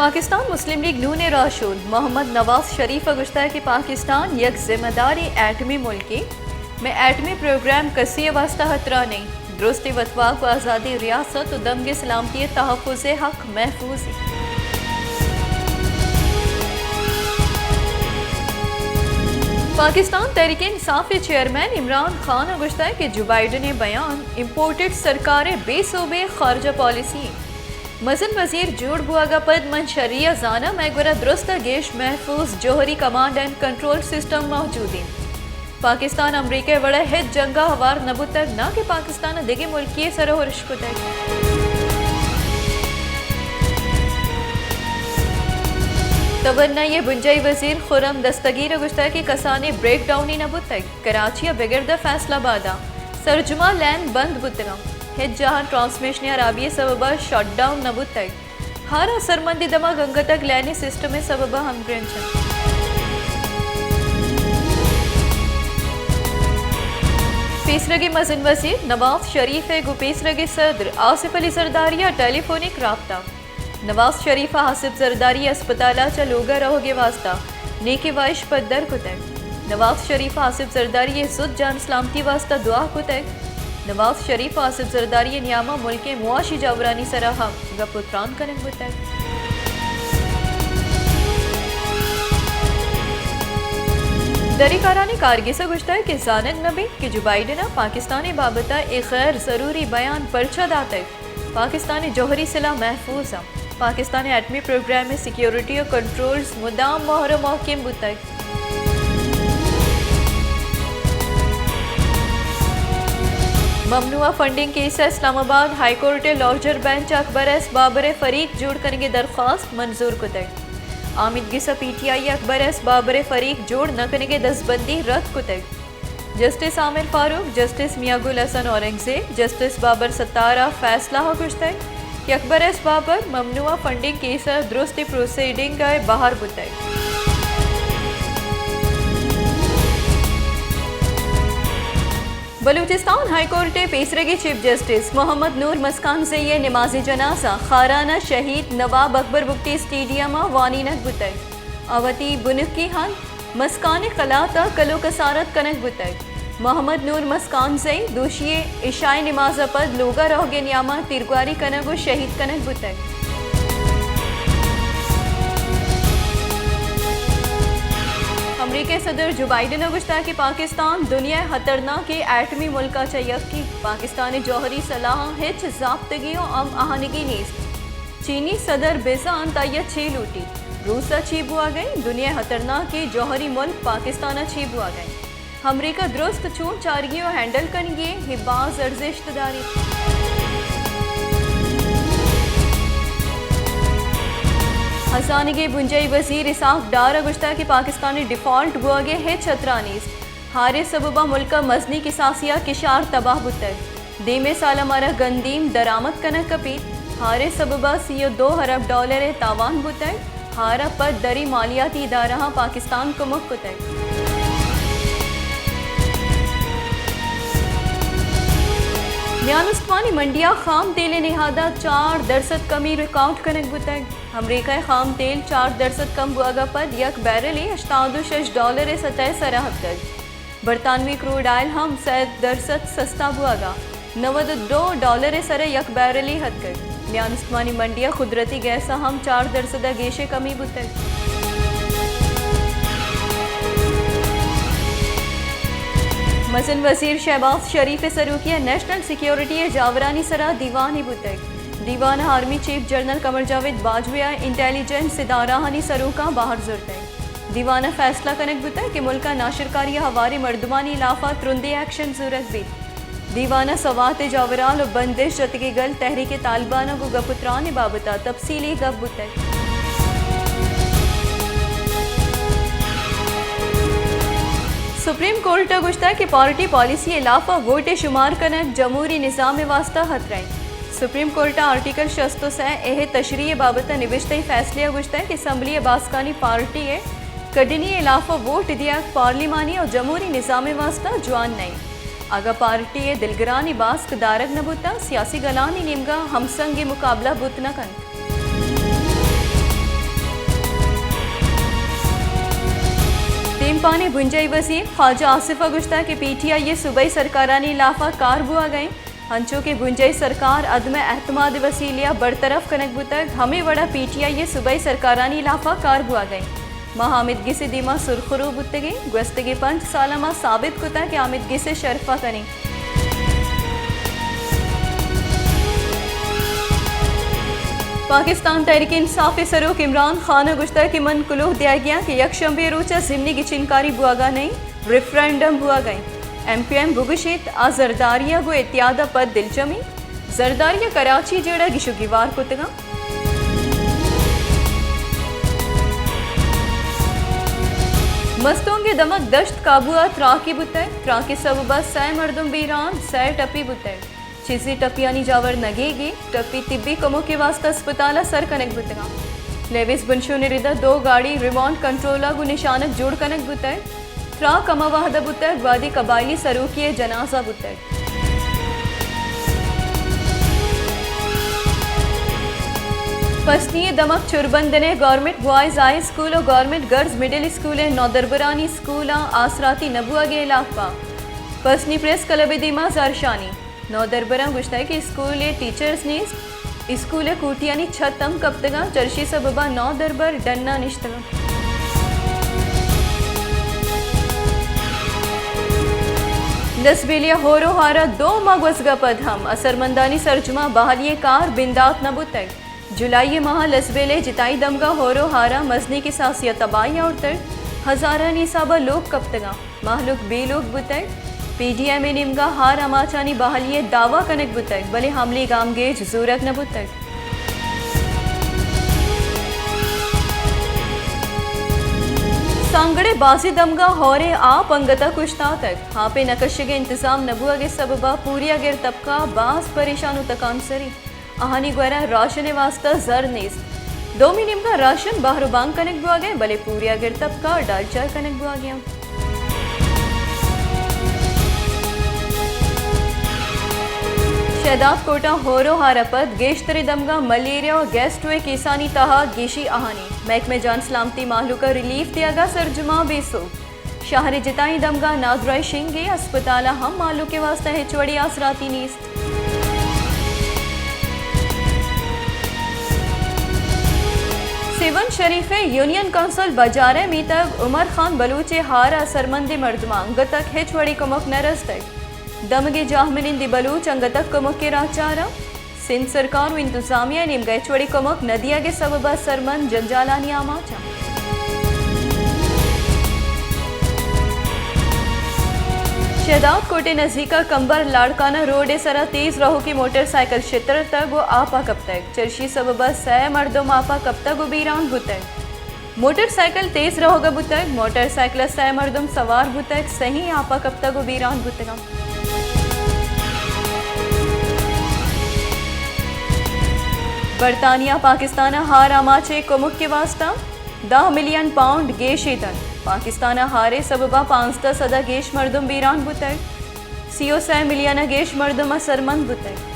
پاکستان مسلم لیگ نون ء راہشون محمد نواز شریف ء گوشتگ کہ پاکستان یک ذمہ داریں ایٹمی ملکے، مئے ایٹمی پروگرام کسی ء واستہ خطرہ نہ انت، درستیں وتواک و آزادیں ریاست و دمگ سلامتی ء تحفظ ء حق محفوظ انت۔ پاکستان تحریک انصاف ء چیئرمین عمران خان ء گوشتگ کہ جو بائیڈن ء بیان امپورٹڈ سرکار ء بے سوبیں خارجہ پالیسی انت۔ مزن وزیر جوڑ بوگ ء پد من شری ء زاناں مئے گورا درست ء گیش محفوظ جوہری کمانڈ اینڈ کنٹرول سسٹم موجود انت۔ پاکستان امریکہ ء وڑ ء ہچ جنگ ء ہوار نہ بوتگ، ناں کہ پاکستان ء دگہ ملکے ء سر ء ارش کتگ۔ توانائی ء بنجاہی وزیر خرم دستگیر ء گوشتگ کہ کسانیں بریک ڈاؤنے نہ بوتگ، کراچی ء بگر داں فیصل آباد ء سرجما لین بند بوتگ انت، ہچ جاہاں ٹرانسمیشن ء ہرابی ء سبب ء شٹ ڈاؤن نہ بوتگ۔ ہارا سرمندی دمگ انگتگ لینی سسٹم ء سبب ء ہمگرنچ انت۔ پیسرگی مزن وزیر نواز شریف ء گوں پیسرگی صدر آصف علی زرداری ء ٹیلی فونک رابطہ۔ نواز شریف ء آصف زرداری ء اسپتال ء چہ لوگ ء روگ ء واستہ نیکی واہش پدر کتگ۔ نواز شریف ء آصف زرداری ء زوت جان سلامتی واستہ دعا کتگ۔ نواز شریف ء آصف زرداری ء نیام ء ملک ء معاشی جاورانی سرا ہم گپ و تران کنگ بوتگ۔ دری کارانی کارگس ء گوشتگ کہ زانگ نہ بیت کہ جو بائیڈن ء پاکستان ء بابت ء اے غیر ضروری بیان پرچا داتگ۔ پاکستان ء جوہری سلاہ محفوظ انت۔ پاکستان ء ایٹمی پروگرام ء سیکیورٹی ء کنٹرولز مدام مہر ء محکم بوتگ۔ ممنوعہ فنڈنگ کیس ء اسلام آباد ہائی کورٹ ء لارجر بینچ ء اکبر ایس بابر ء فریق جوڑ کنگ ء درخواست منظور کتگ۔ آمیدگس ء پی ٹی آئی ء اکبر ایس بابر ء فریق جوڑ نہ کنگ ء دزبندی رد کتگ۔ جسٹس عامر فاروق، جسٹس میاں گل حسن اورنگزیب، جسٹس بابر ستار ء فیصلہ ء گوشتگ کہ اکبر ایس بابر ممنوعہ فنڈنگ کیس ء درستیں پروسیڈنگ ء بہر بوتگ۔ بلوچستان ہائی کورٹ ء پیسرگی چیف جسٹس محمد نور مسکانزئی ء نماز جنازہ خاران ء شہید نواب اکبر بگٹی اسٹیڈیم ء وانینگ بوتگ۔ آ وتی بنکی ہند مسکان ء قلات ء کلو کسارت کنگ بوتگ۔ محمد نور مسکانزئی دوشی ء عشاء ء نماز ء پد لوگ ء روگ ء نیام ء تیرگواری کنگ ء شہید کنگ بوتگ۔ امریکہ ء صدر جو بائیڈن ء گوشتگ کہ پاکستان دنیا ء خطرناکیں ایٹمی ملک ء چہ یکے، پاکستان ء جوہری سلاہاں ہچ ضابطگی ء ہم آہنگی نیست۔ چینی صدر بزاں انت آئی ء چے لوٹیت؟ روس ء چے بوھگ ء انت؟ دنیا ء خطرناکیں جوہری ملک پاکستان ء چے بوھگ ء انت؟ امریکہ درست چون چارگی ء ہینڈل کنگی انت؟ اے باز ارزشت داریت۔ ہزانگی بنجاہی وزیر اسحاق ڈار ء گوشتگ کہ پاکستان ء ڈیفالٹ بوھگ ء ہچ خطرہ نیست۔ ہارے سبب ء ملک ء مزنی کساسی ء کشار تباہ بوتگ۔ دیمے سال ء مارا گندیم درآمد کنگ کپیت۔ ہارے سبب ء سی ء دو ارب ڈالر ء تاوان بوتگ۔ ہار ء پد دری مالیاتی ادارہاں پاکستان کمک کتگ۔ میان استمانی منڈی ء خام تیل ء نہاد ء چار درسد کمی ریکارڈ کنگ بوتگ۔ امریکہ ء خام تیل چار درسد کم بوگ ء پد یک بیرلے ہشتاد ء شش ڈالر ء سطح ء سر ء اتکگ۔ برطانوی کروڈ آئل ہم سئے درسد سستا بوہگا نود و دو ڈالر ء سر ء یک بیرلے اتکگ۔ میان استمانی منڈی ء قدرتی گیس ء ہم چار درسد ء گیش ء کمی بوتگ۔ مزن وزیر شہباز شریف ء سروکی ء نیشنل سیکیورٹی ء جاورانی سرا دیوانے بوتگ۔ دیوان ء آرمی چیف جنرل قمر جاوید باجوہ ء انٹیلیجنس ادارہانی سروکاں بہر زرتگ۔ دیوان ء فیصلہ کنگ بوتگ کہ ملک ء ناشرکاری ء ہواریں مردمانی ہلاف ء ترندیں ایکشن زورگ بیت۔ دیوان ء سوات ء جاورھال ء بندش جتگیں گل تحریک طالبان ء گوں گپ ء تران ء بابت ء تپسیلی گپ بوتگ۔ سپریم کورٹ ء گوشتگ کہ پارٹی پالیسی ء ہلاف ء ووٹ ء شمار کنگ جمہوری نظام ء واستہ خطرہ انت۔ سپریم کورٹ ء آرٹیکل شست و سئے ء تشریح ء بابت ء نبشتہی فیصلے ء گوشتگ کہ اسمبلی ء باسکانی پارٹی ء کڈنی ء ہلاف ء ووٹ دیگ پارلیمانی ء جمہوری نظام ء واستہ جوان نہ انت۔ اگاں پارٹی ء دلگرانی باسک دارگ نہ بوتاں، سیاسی گلانی نیمگا ہمسنگی مقابلہ بوت نہ کنت۔ پانے بنجائی وزیر خواجہ آصف ءَ گوشتگ کہ پی ٹی آئی ءِ صوبائی سرکارانی لاف ءَ کار بوھگ ءَ اِنت، انچو کہ بنجائی سرکار عدم اعتماد ءِ وسیلے ءَ برطرف کنگ بوتگ، ہمے وڑ ءَ پی ٹی آئی ءِ صوبائی سرکارانی لاف ءَ کار بوھگ ءَ اِنت۔ ما حامد گس ءِ دیما سرخرو بوتگیں، گوستگیں پنچ سال ءَ ما ثابت کتگ کہ حامد گس ءِ شرف ءَ کنیں۔ پاکستان تحریک انصاف ءِ سروک عمران خان ءَ گوشتگ کہ من کلوہ دیگی آں کہ یک شنبے ءِ روچ ءَ ضمنی گچینکاری بوھگ ءَ نہ اِنت، ریفرنڈم بوھگ ءَ اِنت۔ ایم کیو ایم بگوشیت، آ زرداری ءَ گوں اتحاد ءَ پد دلجم اِنت۔ زرداری ءَ کراچی ءِ جیڑہ گیش ءُ گیوار کتگ اَنت۔ مستونگ ءِ دمگ دشت کابو ءَ تراکے بوتگ، تراک ءِ سبب ءَ سئے مردم بیران، سئے ٹپی بوتگ۔ چیزے ٹپیانی جاور نہ گیگ اِنت، ٹپی طبی کمک ءِ واستہ اسپتال ءَ سر کنگ بوتگ اَنت۔ لیویز بنشون ءِ رد ءَ دو گاڑی ریمونٹ کنٹرول ءَ گوں نشانگ جوڑ کنگ بوتگ۔ تراک ہما وھد ءَ بوتگ، وھدے قبائلی سروکے ءِ جنازہ بوتگ۔ پسنی ءِ دمگ چربندن ءِ گورنمنٹ بوائز ہائی اسکول ءُ گورنمنٹ گرلز مڈل اسکول ءِ نودربرانی اسکولاں آسراتی نہ بوھگ ءِ ہلاپ ءَ پسنی پریس کلب ءِ دیما زھرشانی۔ نودربراں گوشتگ کہ اسکول ءِ ٹیچرز نیست، اسکول ءِ کوٹیانی چھت ہم کپتگ اَنت، چرشی سبب ءَ نودربر ڈن ءَ نشتگ اَنت۔ لسبیلے ءَ ہور ءُ ہار ءَ دو ماہ گوزگ ءَ پد ہم اثرمندانی سرجم ءَ بحالی ءِ کار بندات نہ بوتگ۔ جولائی ءِ ماہ ءَ لسبیلے ءِ جتائیں دمگاں ہور ءُ ہار ءَ مزنیں کساسے ءَ تباہی آورتگ، ہزارانی حساب ءَ لوگ کپتگ اَنت، مہلوک بے لوگ بوتگ۔ پی ڈی ایم ءِ نیمگ ءَ ہار آماچانی بحالی ءِ دعوی کنگ بوتگ، بلے عملی گامگیج زورگ نہ بوتگ۔ سانگڑ ءِ بازیں دمگاں ہور ءِ آپ انگت ءَ کشتاتگ، آپ ءِ نہ کشگ ءِ انتظام نہ بوھگ ءِ سبب ءَ پوریاگر طبقہ باز پریشان ءُ تکانسری۔ آہانی گورا راشن ءِ واستہ زر نیست۔ دومی نیمگا راشن بہر ءُ بانگ کنگ بوگ ءَ، بلے پوریاگر طبقہ ڈالچار کنگ بوگ ءَ۔ شہداد کوٹ ءَ ہور ءُ ہار ءَ پد گیشتریں دمگاں ملیریا ءُ گیسٹرو ءِ کیسانی تہا گیشی آہانی۔ محکمہ جان سلامتی مہلوک ءَ ریلیف دیگ ءَ سرجم ءَ بے سوب۔ شہر ءِ جتائیں دمگاں نادراہی شنگ ءَ، اسپتال ءَ ہم مہلوک ءِ واستہ ہچ وڑیں آسراتی نیست۔ سیون شریف ءِ یونین کونسل بجار ءِ میتگ عمر خان بلوچ ءِ ہار ءَ اثرمندیں مردماں انگت تک ہچ وڑیں کمک نہ رستگ۔ دمگے جاہمنندی بلوچ انگت تک کمک ءِ راہ چار اَنت۔ سندھ سرکار ءُ انتظامیہ ءِ نیمگ ءَ ہچ وڑیں کمک نہ دیگ ءِ سبب ءَ اثرمند جنجالانی آماچ اَنت۔ شہداد کوٹ ءِ نزیک ءَ کمبر لاڑکانہ روڈ ءِ سرا تیز روکیں موٹر سائیکل شترتگ ءُ آپ ءَ کپتگ۔ چرشی سبب ءَ سئے مردم آپ ءَ کپتگ ءُ بیران بوتگ۔ موٹر سائیکل تیز روگ ءَ بوتگ، موٹر سائیکل ءَ سئے مردم سوار بوتگ، سئیں آپ ءَ کپتگ ءُ بیران بوتگ اَنت۔ برطانیہ پاکستان ءَ ہار آماچ ءِ کمک ءِ واستہ دہ ملین پاؤنڈ گیش ایتگ۔ پاکستان ءَ ہار ءِ سبب ءَ پانزدہ سد ءَ گیش مردم بیران بوتگ، سی ءُ سئے ملین ءَ گیش مردم اثرمند بوتگ۔